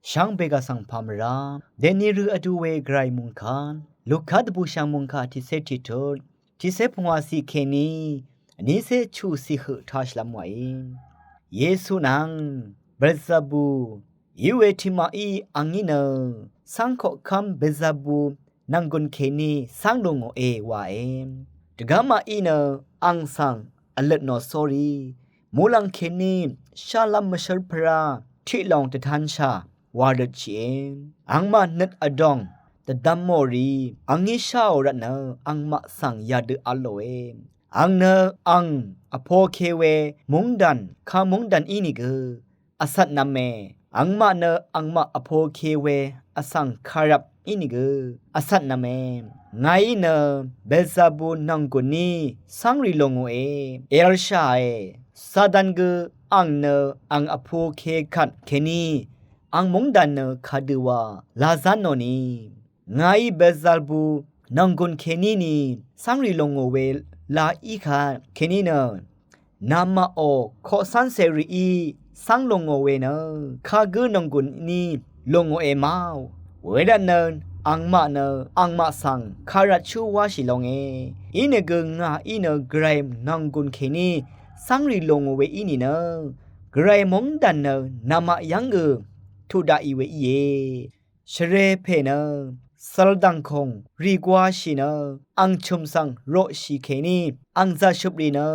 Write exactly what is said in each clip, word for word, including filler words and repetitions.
Shvngbe gvsvng pàmvrá dèni rø vdu we gvray mungkà, Luka dvbùshv̀ng mungkà tiqcé tiqtut, tiqcé pungwàciq kèní vnícé chuqciq høq taq shvlvm wàí. Yesu nvng Belzebu íwe tiqmaqí angí nø cv́ng koqkv́m Belzebu nv̀nggùn kèní cv́ng lùngòe wae. Dvgá maqí nø ang svng vløt nò sórí, muqlàng kèní shálv́m mvshǿr pvrá tiqlòng dvtánsha wa røtshìe. Angmaq nøt vdòng dvdvm mò rì angí sháò rvtnø angmaq svng yadø v̄lòe. Ang nø ang vpoke we mungdàn, ka mungdàn ínìgø vcvtnv̄me. Angmaq nø angmaq vpoke we vsvng karvp ínìgø vcvtnv̄me. Ngàí nø Belzebu nv̀nggùn ní cv́ngrì lòngòe, èv̄lshàe. Satan gø ang nø ang vpoke kvt kèní ang mungdàn nø kadø wa lazán nò ni. Ngàí Belzebu nv̀nggùn kèní ni cv́ngrì lòngò we la í kvt kèní nø namaqò koqcv́n cèrìí cv́ng lòngò we nø kagǿ nv̀nggùn ní lòngòe ma. Wervtnø angmaq nø angmaq svng karvtshú wáshì longe. Inìgø ngàí nø gvray nv̀nggùn kèní cv́ngrì lòngò we í nìnø gvray mungdàn nø namaq yv́ng gø tuq daqì we íe. Shvre pè nø cv̄l dv̀ngkòng rì gwāshì nø ang chø̀m svng roqshì kèní ang zaqshøp rì nø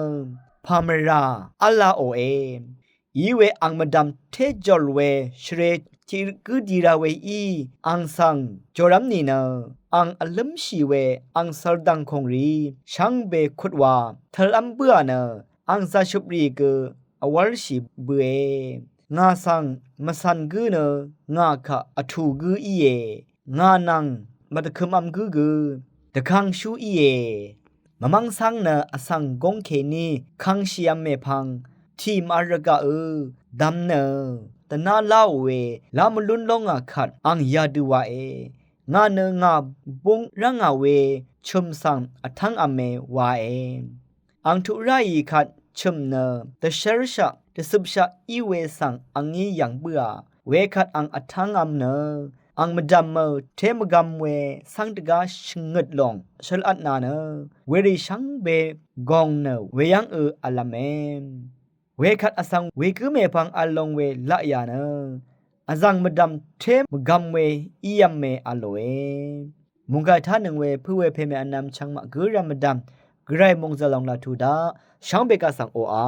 pàmvrà v́lāòe. Iwe ang mvdv̀m té jòl we shvre tiq gǿ di ra we í ang svng jòrv́m nìnø ang vlǿmshì we ang cv̄l dv̀ngkòng rì shvngbe kutwa tv̄lv́m bǿà nø ang zaqshøp rì gø vwv́lshì bøe. Ngà svng mvcv̀n gǿ nø ngà kaq vtù gǿ íe. Ngà nvng mvdvkø̄mv̄m gǿ gø dvkangshú íe. Mvmv́ng cv́ng nø vsvng góng kèní kangshìv̄m mèpvng tì màvl rvgaqø̄ dvm nø dvná láò we lá mvlún lóngà kvt ang yadø wàe. Ngà nø ngà búng rv́ngà we chø̀m svng vtv́ngv̄me wae. Ang tuq ráì kvt chø̀m nø dvshv́rshaq dvcøpshaq í we svng angí yv̀ng bǿà. Wekvt ang vtv́ngv̄m nø ang mvdv̀mø té mvgvm we cv́ng dvgá shvngøt lòng shølvtnà nø werì shvngbe gòng nø weyv́ngø v̄lv̄me. Wekvt vsvng wegǿ mèpvng v̄l long we laqyà nø vzv̀ng mvdv̀m té mvgvm we ív̄me v̄lòe. Mungkà tánøng we pǿ we pèmè vnvm chvngmaq gǿrvm mvdv̀m gvray mòngzø̀l lòng laq tuq daq shvngbe kaq svng oqà.